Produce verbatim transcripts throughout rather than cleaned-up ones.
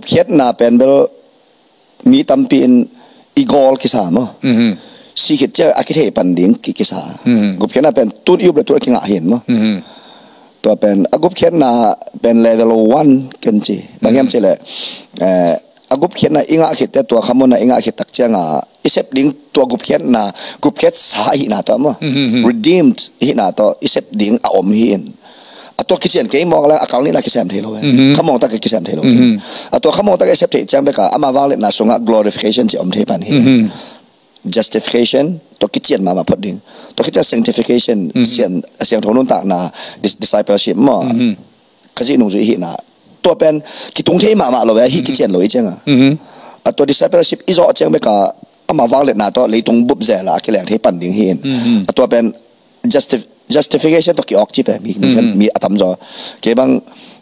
gupkhiatna pen bel mi tampi in i gawl kisa maw. Mhm. Si khit ciang a kithei pan ding ki, kisa. Mhm. Gupkhiatna pen tun i up le tun a kingah hi in maw. Mhm. Tua pen a gupkhiatna pen level one ken ci. Bang hiam ci le, eh, a gupkhiatna i ngah khit te, tua khamuanna i ngah khit tak ciang a i sep ding tua gupkhiatna, gupkhiatsa ahihna tawh maw. Mhm. Redeemed ahihna tawh i sep ding a om hi in. A tua kician kei mawk le a kal nihna kisem thei lo e. Mhm. Khamawng tak kisem thei lo. Mhm. A tua khamawng tak i sep theih ciang bek a ama vangliatna sungah glorification ci om thei pan hi. Mhm. Justification, tua kician mahmah phot ding. Tua kician sanctification, Mhm. sian, siangtho nuntakna, dis-, discipleship maw. Mhm. Khazih nungzui hihna. Tua pen kitung thei mahmah lo e, hih Mhm. kician lo i ciang a. Mhm. A tua discipleship i zawh ciang bek a ama vangliatna tawh leitung bup zel a kileng thei pan ding hi in. Mhm. A tua pen justif-, justification tawh ki-awk ci pen mi, mi, Mhm. mi a tamzaw. Kei bang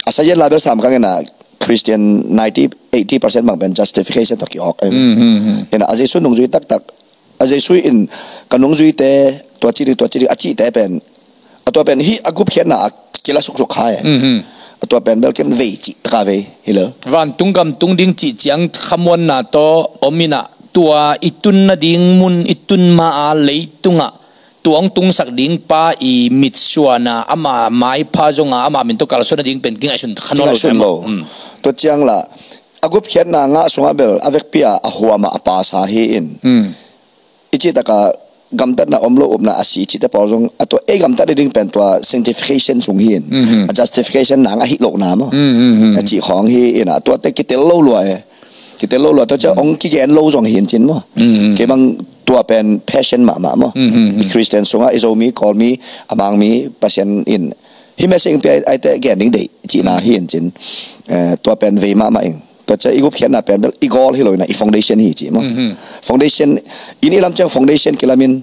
a sazian la bel sam kang in a Christian ninety, eighty percent bang pen justification tawh ki-awk. Mhm. In a Jesu nungzui taktak, a Jesu in ka nungzuite tua ci ding, tua ci ding a cihte pen, a tua pen hih a gupkhiatna a kila suksuk kha e. Mhm. A tua pen bel ken vei cih taka vei hi lo. Vantung gam tung ding cih ciang khamuanna tawh om in a, tua i tun nading mun i tun ma a leitungah tua hong tungsak ding pa i mitsuan a, ama maipha zong a, ama min tawh kalsuan nading pen kingaihsun kha nawn lo. Kingaihsun lo. Mm. Tua ciang la a gupkhiatna ngah sungah bel a vekpi a a huam a a pasa hi in. Mm. I cih tak a gamtatna om lo upna a si cihte pawl zong a tua ei gamtat nading pen tua sanctification sung hi in. Mhm. A justification nang ahih lohna maw. Mhm, mhm. A cih khawng hi in a tuate kitel lo lua e. Kitel lo lua, tua ciang hong kigen lo zong hi in cin maw. Mhm. Kei bang tua pen passion mahmah maw. Mhm, mhm. I Christian sungah i Zomi, Kawlmi, a Mangmi, Pasian in hih message hong pia ai te gen ding deih cihna hi in cin. Eh, tua pen vei mahmah ing. Tua ciang i gupkhiatna pen bel i gawl hi lo in a i foundation hi ci maw. Mhm. Foundation, inn i lam ciang foundation kilam in,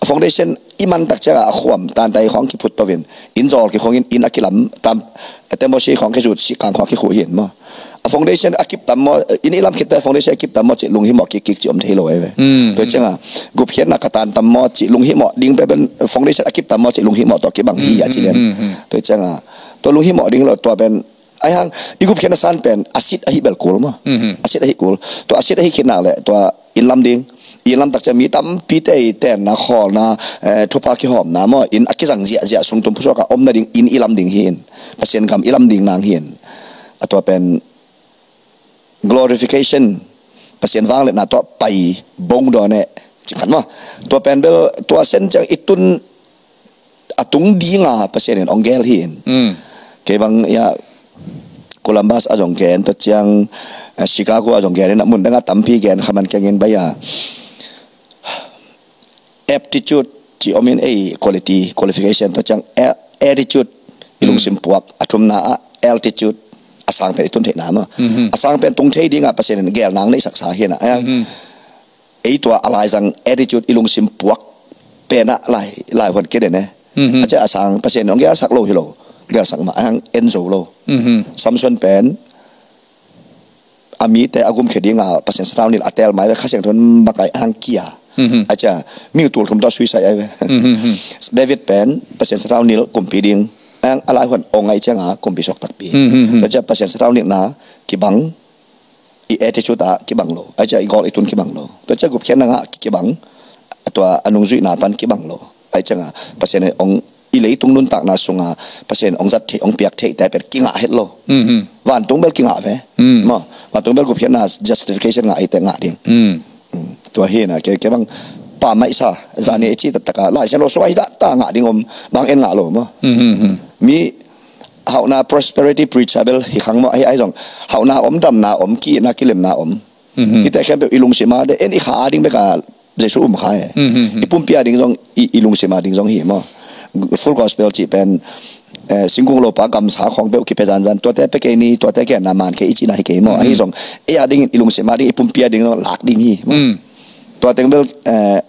a foundation i man tak ciang a a khuam tantai khawng kiphut to in, inn zawl kikhong in, inn a kilam tam, tembaw si khawng kizut, si kang khawng kikhuh hi in maw. A foundation a kip tam maw, inn i lam khit te foundation a kip tam maw cih lunghimawh kikkik ci om thei lo ai ve. Mm. Tua ciang a gupkhiatna ka tan tam maw cih lunghimawh ding pen, foundation a kip tam maw cih lunghimawh tawh kibang hi a ci lian. Mm, mm, mm. Tua ciang a tua lunghimawh ding lo tua pen Ahi hang, i gupkhiatna san pen a sit ahi bel kul maw. Mhm. A sit ahi kul. Tua a sit ahi khit nak leh, tua inn lam ding. Inn lam tak ciang mi tampi te i tenna, khawlna, eh, thupha kihawmna maw. Inn a kizang ziahziah sung tum phusuak a om nading inn i lam ding hi in. Pasian gam i lam ding nang hi in. A tua pen glorification, Pasian vangliatna tawh pai bong dawn eh. Cih khat maw. Tua pen bel, tua sen ciang i tun a tung dinga Pasian in hong gel hi in. Mm. Kei bang, ya, Columbus a zong gen, tua ciang, eh, Chicago a zong gen in, a mun dang a tampi gen kha man keng in bai a. Aptitude ci om in, ei, quality, qualification, tua ciang a-, attitude, i lungsim puak, a thumna a altitude, a sang pen i tun theihna maw. Mhm. A sang pen tung thei dinga Pasian in gel nang neihsaksa hi in a. Mhm. Ei tua a laizang attitude i lungsim puak pen a lai, lai huan kei den e. Mhm. A cia a sang Pasian in hong gelsak lo hi lo. Gelsak mah a hang en zo lo. Mhm. Samson pen a mite a gumkhia dinga Pasian sathau nilh a teel mai ve, Kha Siangtho in makai a hang kia. Mhm. A cia mi tul thum tawh suicide ai ve. Mhm. David pen Pasian sathau nilh kumpi ding. A hang a lai huan ong ai cianga kumpi suak takpi. Mhm. A cia Pasian sathau nilhna kibang, i attitude ah kibang lo. Ai cia i gawl i tun kibang lo. Tua cia gupkhiatna ngah kibang. Tua a nungzuihna pan kibang lo. Ai cianga Pasian in hong i leitung nuntakna sunga Pasian in hong zat theih, hong piak theih te pen kingah het lo. Mhm. Vantung bel kingah ve. Mm. Maw, vantung bel gupkhiatna justification ngah i te ngah ding. Mm. Mm. Tua hi na, kei, kei bang pa maisa, zani i ci taktaka, Lai Siangtho sungah hi ta, ta ngah ding om, bang en ngah lo maw. Mhm, mhm. Mi hauhna prosperity preacher bel hi khang maw, ahi, ahi zong. Hauhna om, damna om, ki-itna, kilemna om. Mhm. Hite khempeuh i lungsim a, de en i kha a ding bek a Jesu um kha e. Mhm, mhm. I pumpi a ding zong, i, i lungsim a ding zong hi maw. Full Gospel cih pen, eh, singkung lopa gamsa khawng peuh kipia zanzan. Tuate pia kei ni, tuate genna man kei i cihna hi kei maw. Mhm. Ahi zong, ei a ding, i lungsim a ding, i pumpi a ding zong lak ding hi maw. Mm. Tua teng bel, eh,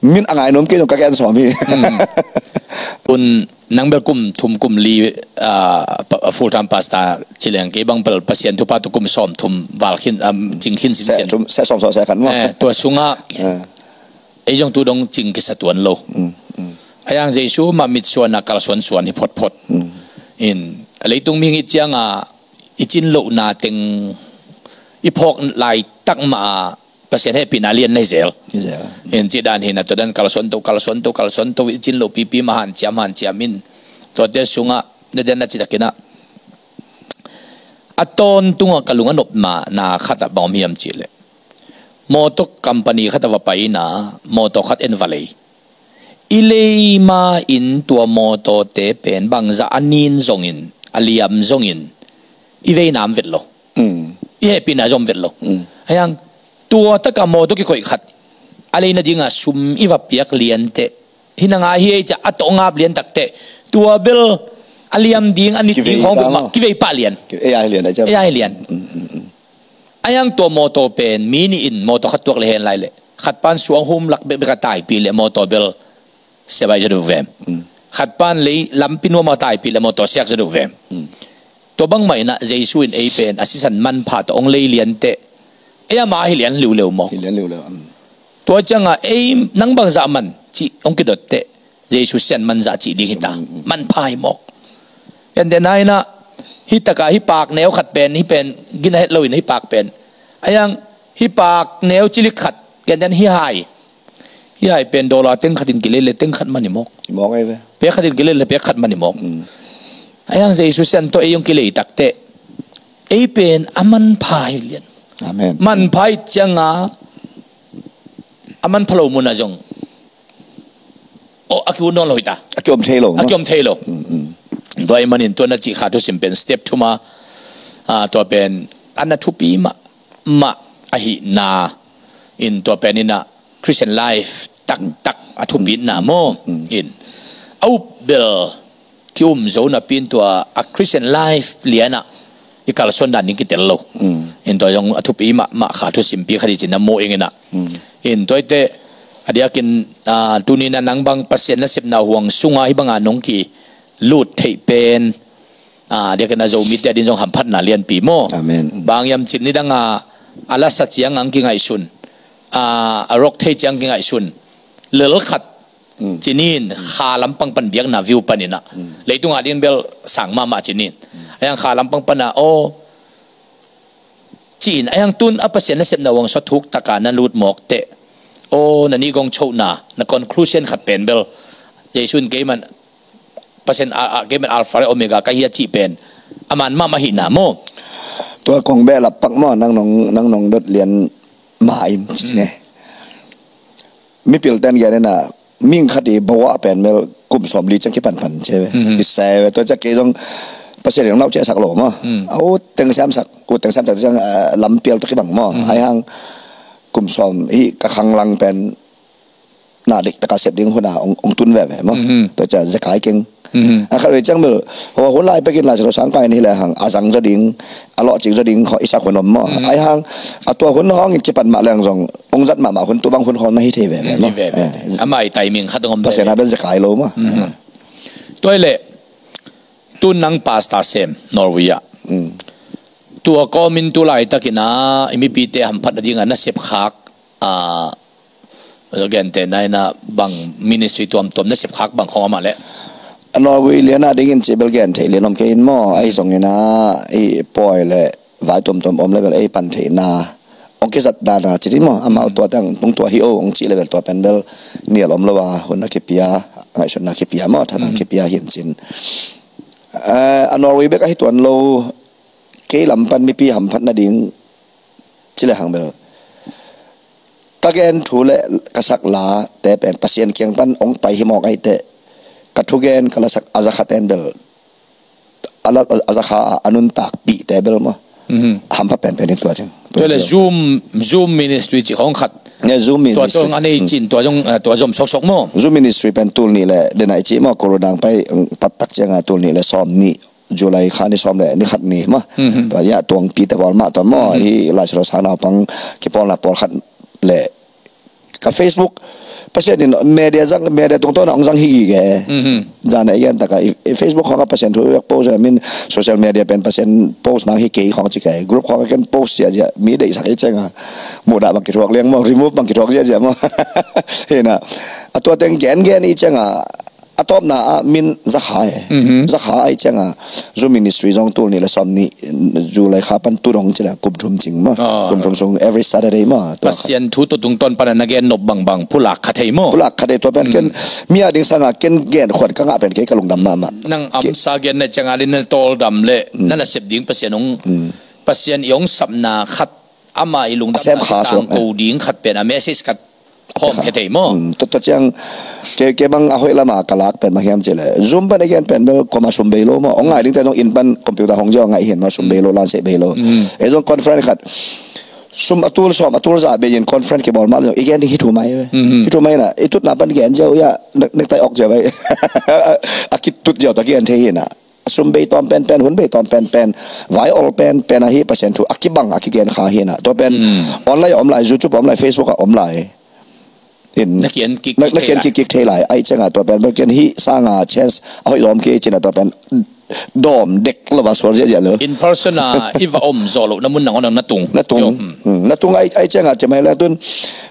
min a ngai nuam kei zong ka gen sawm hi. Mm. Un nang bel kum thum kum li, ah, pa-, full time pastor ci leng kei bang bel Pasian thupha tawh kum sawm thum val khin, um, cing khin sinsian. Seh thum, seh sawm sawm seh khat maw. Eh, tua sungah, eh, ei zong tu dong cing kisa tuan lo. Mm, mm. Ahi hang Jesu mah mitsuan a kalsuansuan hi photphot. Mm. In, a leitung mihing i cianga, i cin lohna teng i phawk laitak mah a Pasian hehpihna lian na hi zel. Hi zel. Hi cih dan hi na, tua dan kalsuan to, kalsuan to, kalsuan to, i cin loh pipi mah hanciam, hanciam in. Tuate sungah na den na citakin ah, a tawntung a ka lung a nopna na khat ah bang om hiam cih leh, mawtaw company khat a va pai in ah, mawtaw khat en va lei. I lei ma-in tua mawtawte pen bangzah a nin zongin, a liam zongin, i veina om vet lo. Mm. I hehpihna zong om vet lo. Mm. Ahi hang, tua taka mawtaw kikoih khat a lei nadinga sum i va piak lianteh, hi na ngai hi ei, ciah a tawh ngap lian takteh, tua bel a liam ding, a nit ding khawng bel mah kivei pah lian. Ei a hi lian, ei a hi lian. Mm, mm, mm. Ahi hang tua mawtaw pen mi nih in mawtaw khat tuak leh hen lai leh, khat pan suang hum lak bekbek a taipih leh mawtaw bel siabai zaw deuh vem. Mm. Khat pan lei lampi nuam a taipih leh mawtaw siak zaw deuh vem. Mm. Tua bangmah in ah Jesu in ei pen a sisan manpha tawh hong lei lianteh, ei ama hi lian liuleu mawk. Hi lian liuleu, mm. Tua ciangah ei nang bangzah man cih hong kidotteh, Jesu sisan manzah cih ding hi ta. Mm, mm. Manpha hi mawk. Gentehna in ah, hih taka hih pak neu khat pen, hih pen gina het lo in hih pak pen, ahi hang hih pak neu cilik khat, gentehna hih hai, hih hai pen dollar teng khat in kilei leh teng khat man hi mawk. Hi mawk ei ve. Pek khat in kilei leh pek khat man hi mawk. Mm. Ahi hang Jesu sisan tawh ei hong kilei takteh, ei pen a manpha hi lian. Amen. Manpha hi ciangah a manpha lo munah zong, oh, a ki-ut nawn lo hi ta. A kiom thei lo, a kiom thei lo. Mm, mm. Tua ahih manin tua na cih kha thusim pen step thum a, ah, tua pen a na thupi mahmah ahihna in, tua pen in ah Christian life taktak a thupitna maw. Mm. In a up bel ki-um zo napi in tua a Christian life lianah i kalsuan dan ding kitel lo. Mm. In tua zong a thupi mahmah kha thusimpi khat hi ci-in na mu ing in ah. Mm. In tua hi teh, a diakin, ah, tuni in ah nang bang Pasian nasepna huang sungah hih banga nong kilut theih pen, ah, a diakin a Zomite ading zong hamphatna lianpi maw. Amen. Bang hiam cih leh nidang a, a lasa ciang hong kingaihsun, ah, a rock thei ciang kingaihsun, lel khat, mm, ci-in, kha lampang pan biakna view panin ah. Mm. Leitung ading bel sang mahmah ci-in. Mm. Ahi hang kha lampang pan ah, oh, ci-in, ahi hang tun a Pasian nasepna huang sungah thuk taka na lut mawk teh, oh, na nih gong chohna, na conclusion khat pen bel, Jesu in kei man Pasian, a, a, kei man Alpha le Omega ka hi a cih pen a man mahmah ahihna maw. Tua kong behlap pak maw, nang nong, nang nong dot lian ma-in ci ne. Mm. Mipil ten gen in ah, mihing khat i bawah pen bel kum sawmli ciang kipanpan ci ve. Mhm. Kisai ve, tua ciang kei zong Pasian in hong nau ciahsak lo maw. Mm. A ut teng siamsak, ut teng siamsak ciang, ah, lampial tawh kibang maw. Mhm. Ahi hang kum sawm hih ka khanglang pen na dik taka sep ding hun a hong, hong tun veve maw. Mhm. Tua ciang zekai keng. Mhm. A khat vei ciang bel, hua hun lai pekin Lai Siangtho sang pai in hi lehang a zang zaw ding, a lawhcing zaw ding khawng i sak hun om maw. Mhm. Ahi hang a tua hun hong in kipan mah leng zong hong zat mahmah hun, tu bang hun khawng na hi thei veve maw. Hi veve. Eh. Amah i timing khat hong om Pasian veve. A bel zekai lo maw. Mhm. Tua hi leh, tu nang pastor sem Norway ah. Mm. Tua kawmin tu laitakin ah i mipite hamphat nading a na sepkhak, ah, gentehna in ah bang ministry tuamtuam na sepkhak bang khawng om a leh? A Norway lian a dingin ci bel gen theih lian om kei in maw, ahi zongin ah i pawi le vai tuamtuam om le bel ei pan theihna hong kizat dan a ci ding maw, amau tua teng hong tua hi o hong cih le bel tua pen bel nial om lo a, hun a kipia, ngaihsutna kipia maw, thatang kipia hi in cin. Eh, a Norway bek ahi tuan lo, kei lam pan mipi hamphat nading ci lehang bel, ka gen thu le ka sak late pen Pasian kiang pan hong pai hi mawk ahih teh, ka thugen ka lasak a zakhat en bel, a la, a zakha a nuntakpihte bel maw. Mhm. Hampha penpen in tua ciang. Tua le Zoom, Zoom ministry cih khawng khat. Ne, Zoom ministry. Tua zong a nei cin, tua zong, eh, tua zom sawksawk maw. Zoom ministry pen tul nih le, den a i cih maw, Corona hong pai, mm, pat tak ciang a tul nih le sawm nih, July kha ni sawm le ni khat ni maw. Mhm. Tua ia tuangpite pawl mah tua maw, hi Lai Siangtho sang naupang kipawlna pawlkhat le ka Facebook, Pasian in media zang, media tungtawn a hong zang hi gige. Mhm. Zan a i gen taka i, i Facebook khawng a Pasian thu i post a, min social media pen Pasian post nang hi kei khawng ci kei. Group khawng a ken post ziahziah, mi deihsak i ciang a. Muhdah bang kithuak liang maw, remove bang kithuak ziahziah maw. Hi na. A tua teng gengen i ciang a, A tawpna ah min zakha e. Mhm. Zakha ahih ciangin Zoom ministry zong tul nih le sawm nih, July kha pan tu dong ci le kum thum cing maw. Ah. Kum thum sung every Saturday maw. Tua kha. Pasian thu tua tungtawn pan a na gen nop bangbang pulak kha thei maw. Pulak kha thei tua pen ken mi a ding sangin ken gen khuat ka ngah pen kei ka lungdam mahmah. Nang amsa gen na ciangin a lin na tawldam le na nasep ding Pasian hong, Pasian i hong sapna khat ama i lungdam a sem kha suak tangko ding khat pen a message khat hawm khe thei maw. Tua, tua ciang kei, kei bang a hoih lama ka lak pen bang hiam ci le Zoom pan i gen pen bel koma sum bei lo maw. Hong ngai dingte zong inn pan computer hong ziau a ngai hi maw, sum bei lo, lanseh bei lo. Ei zong conference khat sum a tul sawm a tul za bei in conference kibawl mah zong i gen ding hi thu mai ve. Hi thu mai na i tutna pan gen ziau ia nektai awk ziau ve. A kitut ziau tua kigen thei hi na. Sum bei tawm penpen, hun bei tawm penpen, vai ol penpen ahi Pasian thu a kibang a kigen kha hi na. Tua pen online a om lai, YouTube a om lai, Facebook a om lai. In na kian kik, na kian kik thei lai. Kik kik thei lai. Ahih ciangin tua pen bel ken hih sangin chance a hoih zom kei cin a tua pen dawm dek lo va sual ziahziah lo. In person a i va om zawh lohna mun nangawn na tung. Na tung. Na tung ahih ciangin ci mai le tun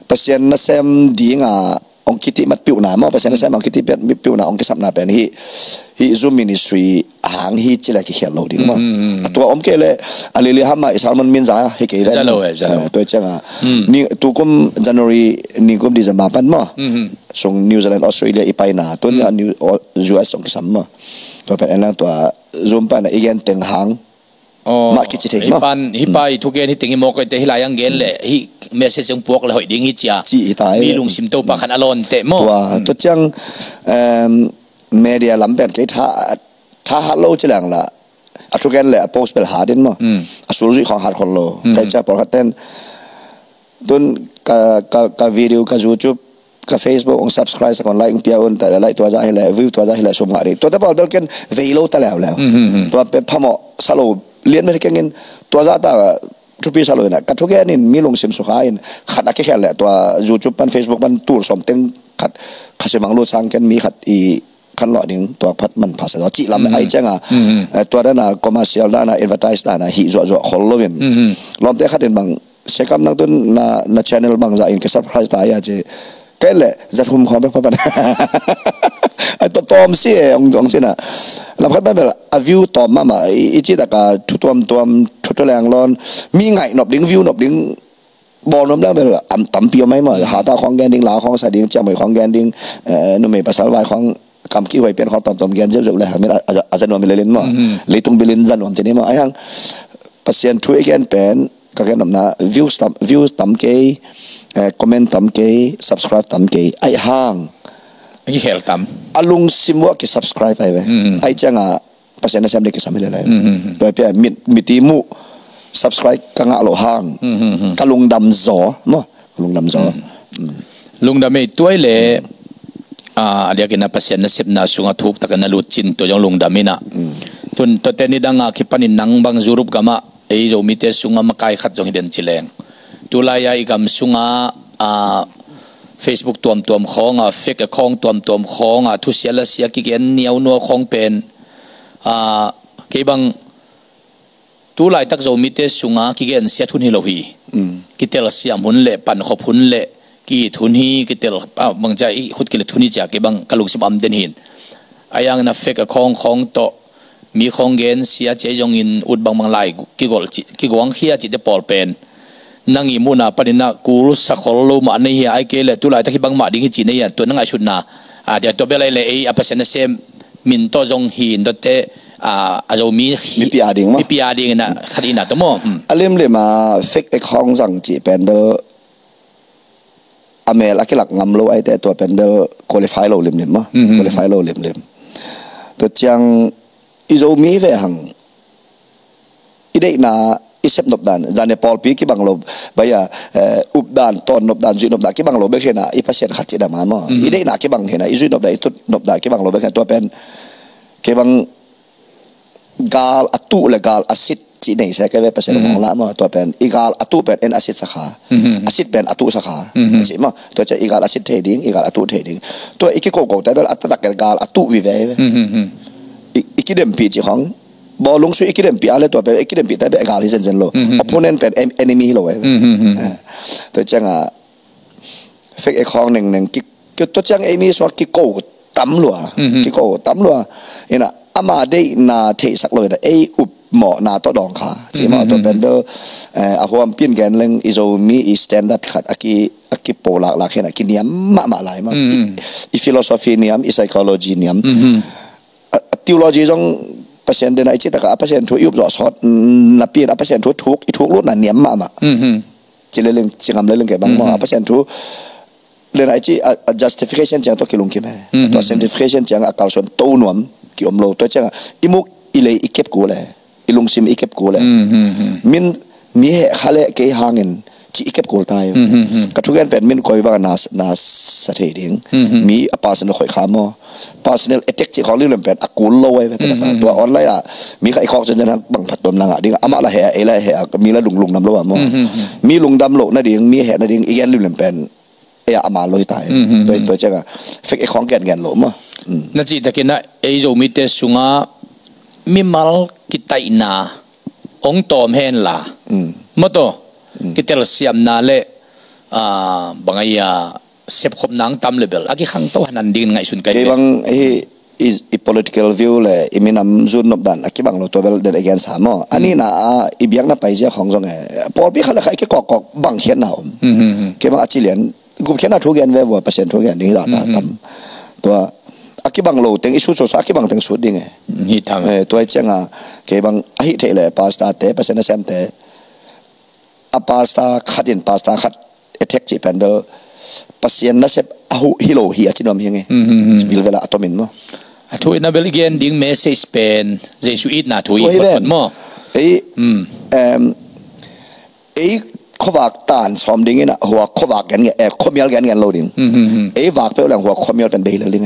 Pasian nasem ding a hong kitimat piuhna maw, Pasian nasem hong kitimat piuhna, hong kisapna pen hih, hih Zoom ministry hang hi ci le kikhel lo ding maw. A tua om kei le a lili ham a i sermon min za hi kei ven. Tua ciangin tukum January, nikum December pan maw. Sung New Zealand, Australia i paina. Tun a New, U S hong kisam maw. Tua pen en lang tua Zoom pan a i gen teng hang mah kici thei maw. Hih pan, hih pa i thugen hi teng hi maw, koite hih lai ang gen le hih message ang puak le hoih ding hi cia. Ci hi ta hi. Mi lungsim Topa khan a lawn teh maw. Tua, tua ciang media lam pen kei tha, tha hat lo ci leng la a thugen le a post bel hat in maw. A sulzuih khawng hat khol lo. Kei cia pawlkhat ten tun ka, ka, ka video, ka YouTube, ka Facebook hong subscribe sak un, like hong pia un, ta like tua za hi le, view tua za hi le, sum ngah ding. Tua te pawl bel ken vei lo ta leuleu. Tua pe phamawh sa lo lian bel keng in tua za ta thupi sa lo in a ka thugen in mi lungsim sukha in khat a kikhel le tua YouTube pan, Facebook pan tul sawm teng khat khasimang lut sang ken mi khat i khan lawh ding tua phat manpha sa lo cih lam ahih ciangin tua dan a commercial dan a advertise dan a hih zuahzuah khol lo in lawmte khat in bang Sekam nang tun na, na channel bangzah in ka subscribe ta ia ci. Kei le zathum khawng bek papan. Ai to tawm si e ong ong si na. Lam khat bel a view tawm mahmah i, i ci taka thu tuamtuam thu thu leng lawn mi ngaih nop ding view nop ding bawl nuam leng bel am tampi om mai maw. Hata khawng gen ding, la khawng sa ding, ciamui khawng gen ding, numei pasal vai khawng kam kihhuai pian khawng tawmtawm gen zeuhzeuh le hang min a za nuam hi lelin maw. Leitung bilin za nuam tini maw. Ai hang Pasian thu i gen pen ka gen nopna views tam, views tam kei, comment tam kei, subscribe tam kei. Ai hang a kikhel tam, a lungsim uh a kisubscribe ai ve. Ai cianga Pasian nasem ding kisam hi lelai. Tua pia mit, miti muh subscribe ka ngah loh hang ka lungdam zaw maw. Ka lungdam zaw. Lungdam ei tuai le a diakin a Pasian nasepna sunga thuk takin a lut cin tua zong lungdam ina. Tun tuate nidanga kipanin nang bang Europe gama ei Zomite sunga makai khat zong hi den ci leng. Tulai a i gam sunga a Facebook tuamtuam khawnga, fake account tuamtuam khawnga, thusia lasia kigen niaunua khawng pen a kei bang tulaitak Zomite sunga kigensiat hun hi lo hi. Kitelsiam hun le pankhop hun le ki-it hun hi, kitel bangcia i khut kilet hun hi cia kei bang ka lungsim am den hin. A yang na fake account khawng tawh mi khawng gensia cia i zongin ut bangbang lai kigolh ci, kiguangkhia cite pawl pen nang i muhna panin a kul sakhol lo mah nei hia, ai kei le tulaitak hi bangmah ding hi ci nei hia, tua na ngaihsutna a dia tua belai le ei a Pasian nasem min tawh zong hi in tuate a Zomi mipi a ding maw, mipi a ding ina khat ina tawh maw. A limlim a fake account zang cih pen bel a mel a kilak ngam lo aite tua pen bel qualify lo limlim maw. Qualify lo limlim. Tua ciang i Zomi ve hang i deihna i sep nopdan zane pawlpi kibang lo baia, updan, tawn nopdan, zuih nopdan kibang lo bek hena i Pasian khat cih dama maw. I deihna kibang hena i zuih nopdan, i tut nopdan kibang lo bek hena tua pen kei bang gal a tuh le gal a sit cih nei se kei ve Pasian mong lah maw. Tua pen i gal a tuh pen en a sit sakha, a sit pen a tuh sakha cih maw. Tua cia i gal a sit thei ding, i gal a tuh thei ding. Tua i kikoko te bel a taktak gal a tuh vive ve. I kidempih cih khawng bawlung sui i kidempih a le tua pen i kidempih te bel gal hi zenzen lo. Opponent pen enemy hi lo ve. Tua cianga fake account nengneng ki, tua ciang ei mi sua kiko tam lua, kiko tam lua. Ina ama deihna theihsak lo ina ei upmawhna tawh dawng kha. Cimawh tawh pen bel a huampi in gen leng i Zomi i standard khat a ki a kipo laklak hen a kiniam mahmah lai maw. I philosophy niam, i psychology niam, a theology zong Pasian dena i cih takah a Pasian thu i upzawh sawt napi in a Pasian thu thuk i thuk lutna niam mahmah. Ci le leng ci ngam le leng kei bang maw a Pasian thu lena i cih a justification ciang tua kilungkim he. Tua sanctification ciang a kalsuan to nuam kiom lo tua ciang a i muk i lei i kep kul e. I lungsim i kep kul e. Min mi heh kha le kei hangin ci i kep kul tai. Ka thugen pen min koi bang a na sa thei ding. Mi a personal khoih kha maw, personal attack ci khawng lim lem pen a kul lo ai ve. Tua online a mi kha i khawk cian cian bang phat tuam la ngah ding. Amah la heh a ei la heh a mi la lunglung nam lo a maw. Mi lungdam lo nading mi heh nading i gen lim lem pen ei a ama loi tai. Tua ciang a fek ei khawng gen gen lo maw. Na cih takin a ei Zomite sungah mimal kitaihna ong tawm hen la maw taw kitelsiamna le bang ai a sepkhopna ang tam le bel a kikhangto hanan dingin ngaihsun kai. Kei bang hi i political view le i minam zun nop dan a kibang lo tua bel den a gen sa maw. A nihna a i biakna paizia khawng zong e pawlpi khat le khat i kikawkkawk bang khiatna om. Kei bang a ci lian gupkhiatna thu gen ve vua Pasian thu gen ding hi ta tam. Tua a kibang lo teng i sut sosa a kibang teng sut ding e. Tua i ciang a kei bang a hih theih le pastor te Pasian a siamte a pastor khat in pastor khat attack cih pen bel Pasian nasep a huh hi lo hi a ci nuam hi nge. Bilvela a tomin maw. A thu itna bel i gen ding message pen Jesu itna thu hi photphot maw. Ei em, ei khuavak tan sawm ding ina hua khuavak gen gen eh, khuamial gen gen lo ding. Ei vak peuh leng hua khuamial pen bei lel ding.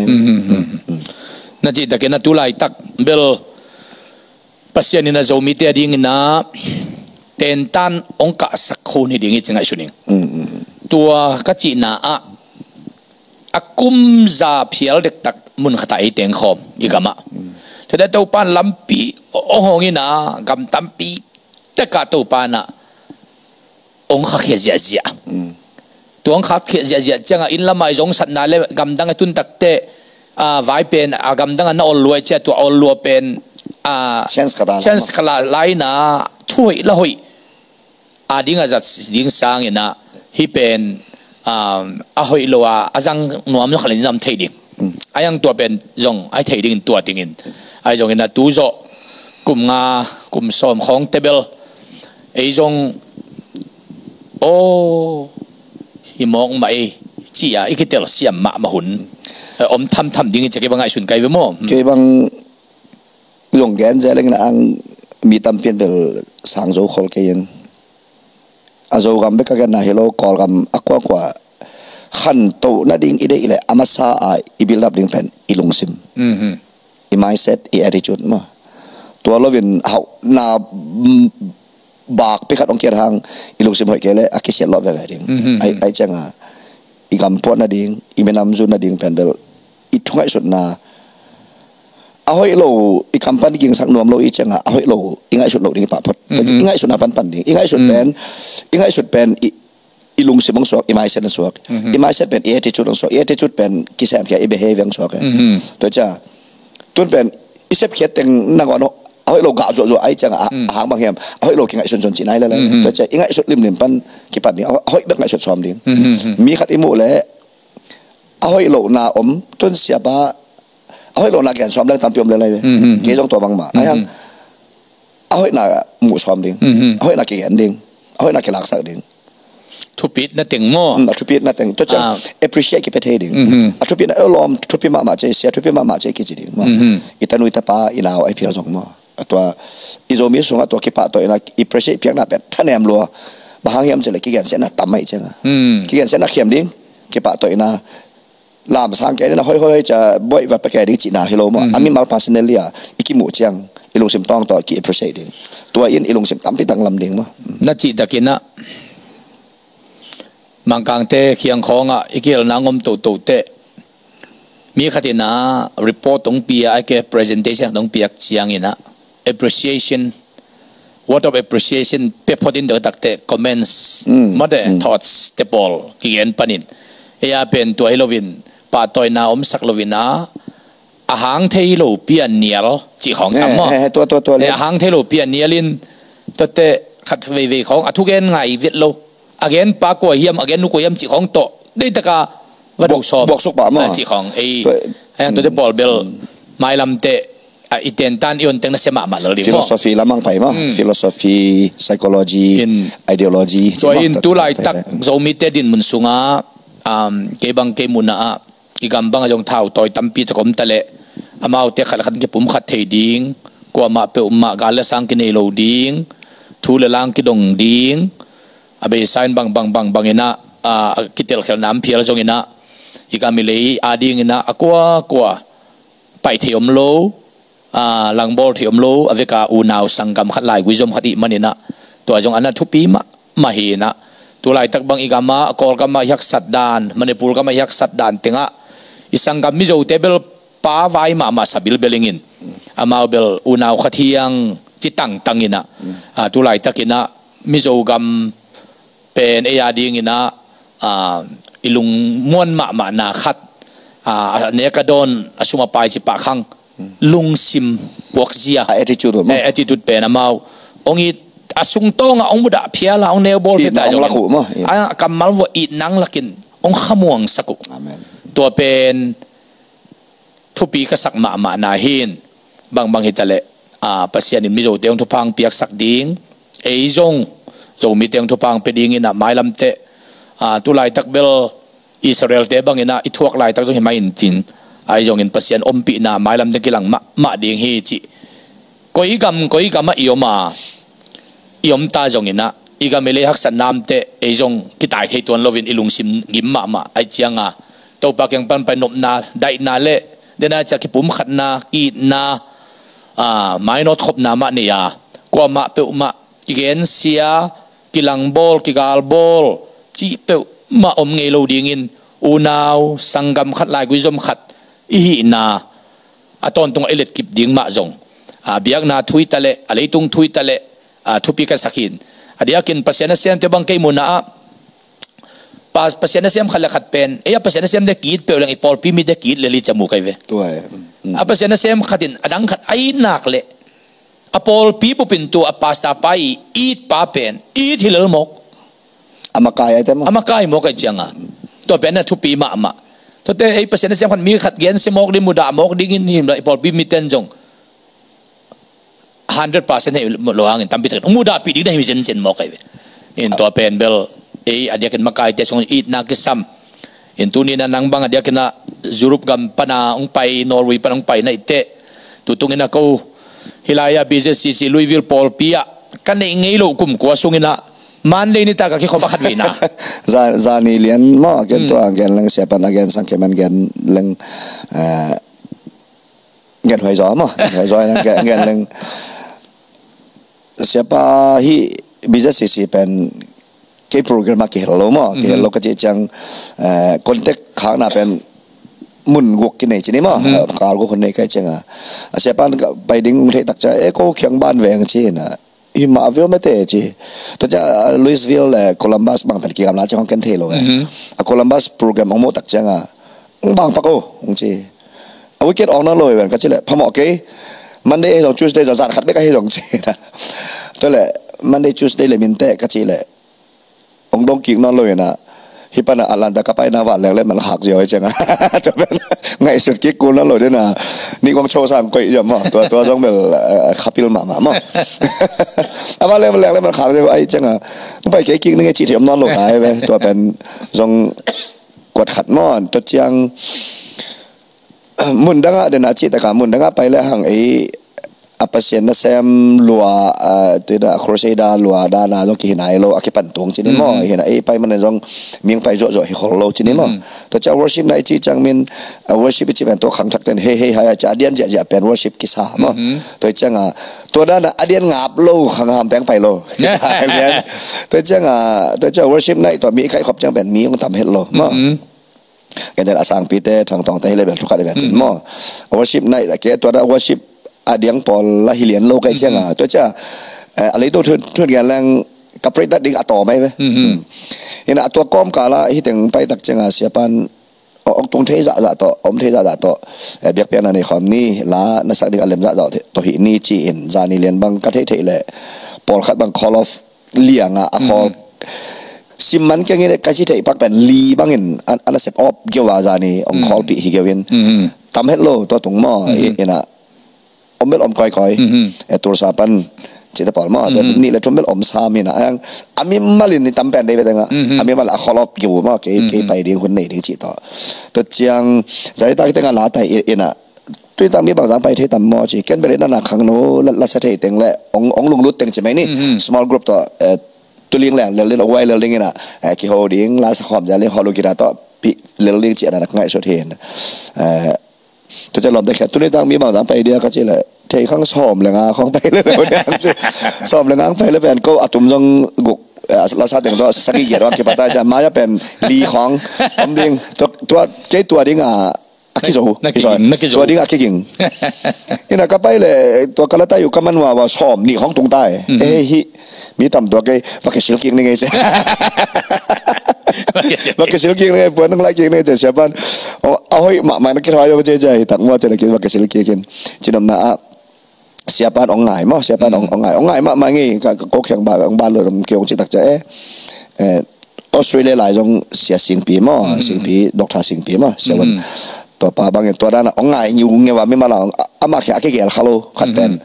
Na cih takin a tu laitak bel Pasian in a Zomite a dingin a tentan ong kahsak khun hi ding hi ci ngaihsun ing. Tua ka cihna ah a kum za phial dektak mun khat ah ei tengkhawm i gamah. Tua dah Topan lampi ong hong in a gam tampi tekah Topan a ong khakhiat ziahziah. Tua ong khakhiat ziahziah ciangah inn lamah i zong satna le gamdang a tun takte a vai pen a gamdang a na ol lua i ciah tua ol lua pen a chance ka ta chance ka la lai na thu hoih la hoih a ding a zat ding sangin a hi pen a hoih lo a a zang nuam lo khalin nam thei ding. Ai ang tua pen zong ai thei dingin tua dingin ai zongin a tu zawh kum nga kum sawm khawng tebel ei zong aw hi mawk mah ei ci a i kitel siam mahmah hun om thamtham dingin cia kei bang ngaihsun kai ve maw? Kei bang zong gen zeleng na ang mi tampi in bel sang zo khol kei in a Zogam bek ka genna hi lo Kawlgam a kuakua khantoh nading i deih leh a masa a i build up ding pen i lungsim, i mindset, i attitude maw. Tua loin hauhna bakpi khat hong kiat hang i lungsim hoih kei leh a kisiat lawh veve ding. Ai cianga i gam puat nading i minam zun nading pen bel i thu ngaihsutna a hoih lo i company gingsak nuam lo i cianga a hoih lo i ngaihsut lo ding i pah phot. I ngaihsutna panpan ding i ngaihsut pen i ngaihsut pen i i lungsim hong suak, i mindset hong suak. I mindset pen i attitude hong suak, i attitude pen kisemkhia i behavior hong suak. Tua cia tun pen i sepkhia teng nangawn a hoih lo gah zuahzuah ai cianga a hang bang hiam a hoih lo kingaihsunsun cih nai lala. Tua cia i ngaihsut limlim pan kipan ding a hoih bek ngaihsut sawm ding. Mi khat i muh leh a hoih lohna om tun siapa a hoih lohna gen sawm leng tampi om lelai ve. Kei zong tua bangmah ai hang a hoihna muh sawm ding, a hoihna kigen ding, a hoihna kilaksak ding. Thupitna teng maw? A thupitna teng tua ciang appreciate kipia thei ding. A thupitna a lawm thupi mahmah cia i sia thupi mahmah cia i kici ding maw? I tanu i tapa i nau ai phial zong maw? A tua i Zomi sungah tua kipahtawi ina i appreciate piakna pen thanem lua. Bang hang hiam cileh kigensiatna tam mai cianga kigensiatna khiam ding kipahtawi ina lamsang kei na hoihoi ca boih va pia kei ding cihna hi lo maw? A mimal personally a i kimuh ciang i lungsim tawng tawh ki appreciate ding. Tua in i lungsim tampi tanglam ding maw? Na cih takin ah Mangkangte khiang khawngah i kihelna ngom totote mi khatin ah report hong pia ai ke presentation hong piak ciangin ah appreciation word of appreciation pia phot in tua takte comments mate thoughts te pawl kigen panin ei a pen tua hi loin pahtawina omsak loin a a hang thei lo pi a nial cih khawng tam maw? Eh, eh, tua, tua, tua le. Eh, a hang thei lo pi a nial in, tuate khat veivei khawng a thugen ngai vet lo. A gen pa kua hiam, a gen nu kua hiam cih khawng tawh, deitaka va do sawm. Buak, buak suk pah maw? Ah, cih khawng, ei. Tua, hang tuate pawl bel, mailam te, ah, i tentan i on teng nasia mahmah lel ding maw? Philosophy lamang pai maw? Hmm. Philosophy, psychology, ideology, tua cih maw? In tu laitak Zomite dinmun sungah, um, kei bang kei muhna ah, i gam bangah zong thau tawi tampi tak om ta leh, amaute khat le khat kipumkhat thei ding, kuamah peuhmah gal le sang kinei lo ding, thu le lang kidong ding, a beisa in bang, bang, bang, bang inah, a, kitelkhelna om phial zong inah, i gam i lei a ding inah, a kuakua pai thei om lo, a, langbawl thei om lo, a veka unau sanggam khat, laigui zom khat i hih man inah, tua zong a na thupi mahmah hi inah. Tu laitak bang i gamah, Kawlgamah i haksat dan, Manipur gamah i haksat dan tengah, i sanggam Mizote bel pa vai mahmah sa bilbel ingin. Amau bel unau khat hi hang ci tangtang inah. A, tu laitak inah, Mizo gam pen ei a ding inah, a, i lungmuan mahmahna khat, a, a nek a dawn, a sum a pai ci pah khang, lungsim puakzia. A attitude maw? Eh, attitude pen amau hong it, a sungtawngah hong mudah phial a, hong neubawl phial ta zongin, hong lak uh maw? A kammal vua itna hong lakin hong khamuangsak uh. Amen. Tua pen thupi ka sak mahmahna hi in, bangbang hi ta leh, a, Pasian in Mizote hong thupha hong piaksak ding, ei zong Zomite hong thupha hong pia ding inah, mailam te, a, tu laitak bel Israelte bang inah i thuak laitak zong hi mah intin, ahi zongin Pasian ompihna mailam te kilang mahmah ding hi cih. Koi gam, koi gamah i om a, i om ta zong inah, i gam i lei haksatna om teh, ei zong kitai thei tuan loin i lungsim gim mahmah, ahih ciangah Topa kiang pan pai nopna, daihna le, dena ciah kipumkhatna, ki-itna, a, mainawt khopna mah nei a, kuamah peuhmah kigensia, kilangbawl, kigalbawl cih peuhmah om ngei lo dingin, unau sanggam khat, laigui zom khat i hihna a tawntungah i letkip ding mah zong, a, biakna thu hi ta leh, a leitung thu hi ta leh, a, thupi ka sak hi in. A diakin Pasian a siamte bang kei muhna ah, Pa-, Pasian a siam khat le khat pen, ei a Pasian a siamte ki-it peuh leng i pawlpi mite ki-it lel hi ci a mu ka hi ve. Tua hi. Mm. A Pasian a siam khat in a dang khat a it nak leh, a pawlpi bup in tua a pastor pa i it pa pen it hi lel mawk. A makai ai te maw? A makai mawk ahih ciangah, tua pen a thupi mahmah. Tuate ei Pasian a siam khat, mi khat gensia mawk ding, mudah mawk dingin hi, i pawlpi mite in zong hundred percent hei lo hangin tampi takin hong mudahpih ding na hi zenzen mawk ahi ve. In tua pen bel ei a diakin makaite sung itna kisam. In tuni-in ah nang bang a diakin ah Europe gam pana hong pai, Norway pana hong pai na hi teh, tutungin ah ko hih lai-ah B Z C C Louisville pawlpi ah ka neih ngei loh kum kua sungin ah Monday nitak a kikhop a khat veina. Za-, zani lian maw, a gen tua, a gen leng siapa in a gen sang, kei man gen leng, eh, gen huai zaw maw, gen huai zaw, gen, gen leng. Siapa hih B Z C C pen kei program ah kihel lo maw, kihel lo ka cih ciang, eh, contact khakna pen mun guk kinei ci ni maw, eh, kal guk hun nei ka cih ciang a. A siapa in ka pai ding theih tak ciang, eh, ko kiang ban veng ci na. Hi mah viau mete ci. Tua ciang, ah, Louisville le Columbus bangtan kigamla ciang hong ken thei lo e. A Columbus program hong muh tak ciang a, hong bang pak o, hong ci. A weekend awng nawn lo hi ven ka cih leh, phamawh kei. Monday ahi zong, Tuesday zong, zan khat bek ahi zong ci na. Tua leh Monday, Tuesday le minteh ka cih leh, hong dong kik nawn lo hi na. Hih pan a Atlanta ka paina van leng le man khak ziau hi ciang a. Tua pen ngaihsut kik kul nawn lo ding na. Nih kong cho sang koih ziau maw. Tua, tua zong bel, eh, khapil mahmah maw. A van leng, leng le man khak ziau ahi ciang a, hong pai kei kik ning e cih thei om nawn lo ta hi ve. Tua pen zong kuat khat maw. Tua ciang mun dangah den a cih tak a, mun dangah pai le hang ei a Pasian nasem lua, ah, tua ina crusader lua dan a zong kihi nai lo, a kipan tung ci ni maw. Hi na ei pai man zong mihing pai zuahzuah hi khol lo ci ni maw. Tua ciang worship night i cih ciang min, ah, worship i cih pen tua khangthak ten hei hei hai a ci a, a dian ziahziah pen worship kisa maw. Tua ciang a, tua dan a a dian ngap lo khangham teng pai lo. Tua ciang a, tua ciang worship night tua mi kaikhop ciang pen mi hong tam het lo maw. Gen a sangpite, thangtawngte hi le bel thukhat hi ve cin maw. Worship night a ke tua da worship a diang pawl la hi lian lo ka hih ciang a. Tua ciang, eh, a leitung thu, thu gen leng ka predict ding a tawm ahi ve. Hi na a tua kawmkal ah hih teng pai tak ciang a siapa in ong tung thei zahzah tawh, om thei zahzah tawh, eh, biakpiakna nei khawm ni, la na sak ding a lem zahzah tawh hih ni ci-in, zani lian bang ka theihtheih leh pawlkhat bang call off liang a, a khawl sim man keng in ka ci theih pak pen li bangin a, a nasep awp geu a, zani ong khawlpih hi geu in. Tam het lo tua tung maw, i, ina om bel om kawikawi. Eh, Tulsa pan cihte pawl maw, nih le thum bel om sam hi na, a mimal in i tam pen dei ve teng a, a mimal a khawl awp geu maw, kei, kei pai ding, hun nei ding cih tawh. Tua ciang zani tak teng a la tai i, ina, tuni tak mi bangzah pai thei tam maw ci, ken bel i na na khangno la, la sa thei teng le ong, ong lunglut teng ci mai ni. Small group tawh, eh, tuling leng lel ding, ong wai lel ding ina, eh, kiho ding, la sa khawm zia ling, hawlu kita tawh pi lel ding ci a na na ngaihsut hi in. Eh, Tute lawmte khia, tuni tak mi bangzah pai dia ka ci le, thei khang sawm le nga khawng pai le lo dia ci. Sawm le nga khawng pai le pen ko a tum zong guk, eh, la sa teng tawh sagih giat ong kipat a, mai a pen li khawng om ding. Tua, tua, kei tua ding a, a kizo. Na kiging, na kizo. Tua ding a kiging. Ina ka pai le, tua ka la tai uh ka man ua, ua sawm nih khawng tung tai. Eh, hi, mi tam tua kei, va kisil kik ni ngei se. Va kisil kik ni ngei, puan nang lai kik ni ngei se, siapan. Oh, a hoih mahmah na kithai uh, cia cia hi tak maw, cia na ki va kisil kik in. Cinomna a, siapan ong ngai maw, siapan ong, ong ngai, ong ngai mahmah ngei, ka, ka kok hiang ba, ong ba lo, ong kiong ci tak cia, eh. Eh, Australia lai zong sia Singpi maw, Singpi, Doctor Singpi maw, sia wan. Tua pa bangin tua dana ong ngai ngiu ngeu a, mimal a, a, ama khia a kigel kha lo, khat pen.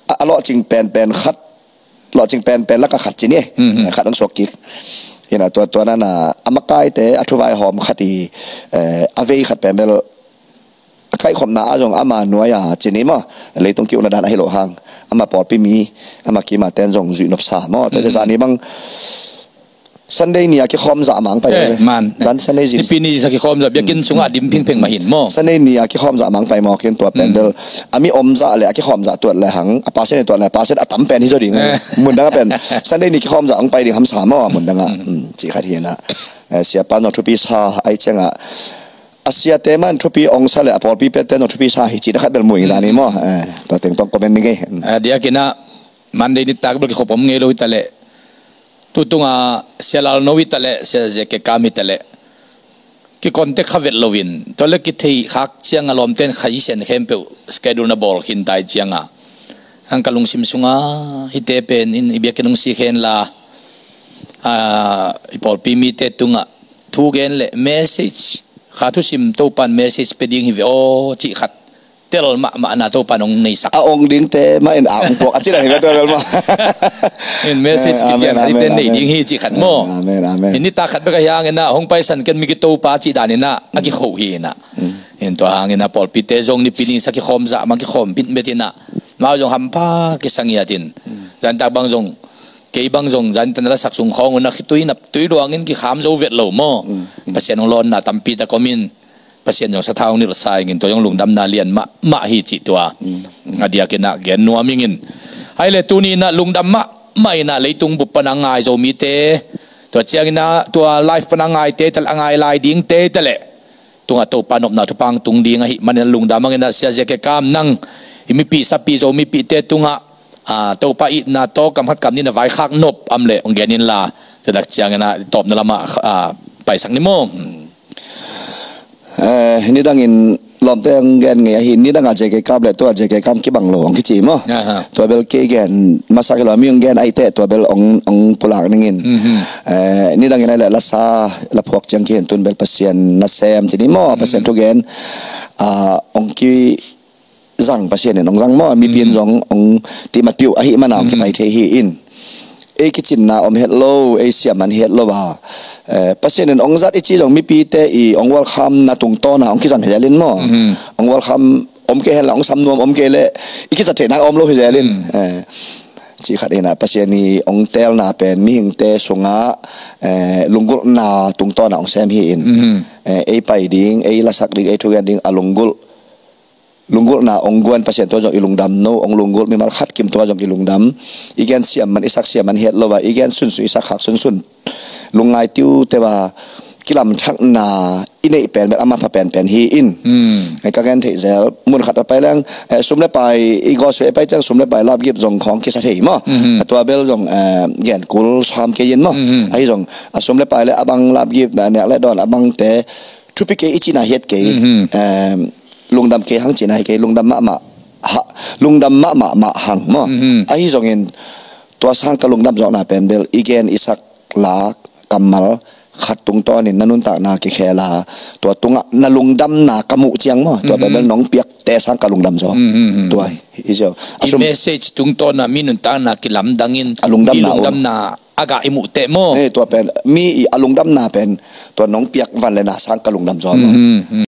A, a lawhcing penpen khat, lawhcing penpen laka khat ci ni. Khat ong suak kik. Ina tua, tua nana, a makaite, a thuvaihawm khat i, eh, a vei khat pen bel, a kaihkhopna a zong ama nuai a ci ni maw. Leitung ki-ukna dan ahi lo hang. Ama pawlpi mi, ama kima ten zong zuih nop sa maw. Tua zani bang, Sunday ni a kikhawm zah mang pai. Eh, man. Zan Sunday zin. Nipi ni sa kikhawm zah, biakinn sungah dim phingpheng mah hin maw. Sunday ni a kikhawm zah mang pai maw, kin tua pen bel. A mi om zah le a kikhawm zah tuat le hang, a pasen tuat le, a pasen a tam pen hi zaw ding. Eh. Mundang a pen. Sunday ni kikhawm zah ong pai ding hamsa maw, mundang a. Ci khat hi na. Eh, siapa no thupi sa, ai ciang a. A siate man thupi ong sa le, a pawlpi pete no thupi sa hi ci na khat bel muing zani maw. Eh, tua teng tong comment ni ngei. Eh, dia kina, Monday ni tak bel kikhop om ngei lo hi ta le. Tutung a Sia Lal No hi ta le, Sia Zeke Kam hi ta le. Ki contact kha vet lo in. Tua le kithei khak ciang a lawmten khai sian khempeuh schedule na bawl khin tai ciang a. Ang ka lungsim sunga hite pen in i biakinn ong si khen la. Ah, i pawlpi mite tungah thu gen le message. Kha thusim Topan message pe ding hi ve aw cih khat. Tel mahmah na Topan ong neisak. A ong dingte mah in a ong puak a ci dan hi ve tua bel mah. In message kician khat ite nei ding hi cih khat maw. Amen, amen. In nitak khat bek a hiang in a hong paisan ken mi kitopa cih dan in a a kikho hi in a. In tua hang in a pawlpite zong nipi ni sa kikhawm zah mang kikhawm bitbet in a. Mau zong hampha kisang hiat in. Zantak bang zong kei bang zong zantan la sak sung khawng un a khitui nap tui luangin kikham zo vet lo maw. Pasian ong lawnna tampi tak om in. Pasian zong sathau nilh sa ingin tua zong lungdamna lian mahmah hi cih tua. A diakin a gen nuam ingin. Hai le tuni in a lungdam mahmah in a leitung bup pan a ngai Zomite. Tua ciangin a tua live pan a ngai te tal a ngai lai ding te tal le. Tungah Topa nopna thupang tung ding ahih manin a lungdam angin a Sia Zeke Kam nang i mipi sapi Zo mipite tungah a, Topa itna tawh kam khat kam nih na vaikhak nop am le ong gen in la, tua dak ciangin a tawpna lamah, a, paisak ni maw. Eh, nidangin lawmte ong gen ngei ahi, nidang a J K Kam le tua J K Kam kibang lo ong kici maw. Aha. Tua bel kei gen masa kei lo, mi ong gen ahi teh tua bel ong, ong pulak ningin. Eh, nidangin ai le lasa laphuak ciang kihen tun bel Pasian nasem ci ni maw, Pasian thugen, a, ong ki zang Pasian in ong zang maw, mipi in zong ong timat piu ahih mana ong kipai thei hi in. Ei kicinna om het lo, ei siam man het lo a. Eh, Pasian in ong zat i ci zong mipite i ong welcome na tungtawna ong kizang het in maw. Ong welcome om kei hen la, ong sam nuam om kei le, i kizat theihna om lo hi zel in. Eh, ci khat in a Pasian i ong telna pen mihingte sunga, eh, lunggulhna tungtawna ong sem hi in. Eh, ei pai ding, ei lasak ding, ei thugen ding a lunggulh lunggulhna ong guan Pasian tua zong i lungdam no, ong lunggulh mimal khat kim tua zong i lungdam. I gen siam man, i sak siam man het lo a, i gen sunsun, i sak hak sunsun. Lungngai tiu te va kilamthakna i neih pen bel a manpha penpen hi in. Ka gen theih zel, mun khat a pai leng, eh, sum le pai, i gospel a pai ciang sum le pai lapgip zong khawng kisa thei maw. A tua bel zong, eh, gen kul sam kei in maw. Ahi zong, a sum le pai le a bang lapgip, na nek le dawn a bang te, thupi kei i cihna hiat kei, em, lungdam kei hang cihna hi kei, lungdam mahmah, ha, lungdam mahmah mah hang maw. Ahi zongin tua sang ka lungdam zawkna pen bel i gen i sak la kammal khat tungtawnin na nuntakna kikhel a, tua tungah na lungdamna ka muh ciang maw, tua pen bel nong piakte sang ka lungdam zaw. Tua hi ziau. A sum message tungtawn a mi nuntakna kilamdangin a lungdamna mi lungdamna a gah i muh teh maw. Eh, tua pen mi i a lungdamna pen tua nong piak van le na sang ka lungdam zaw maw.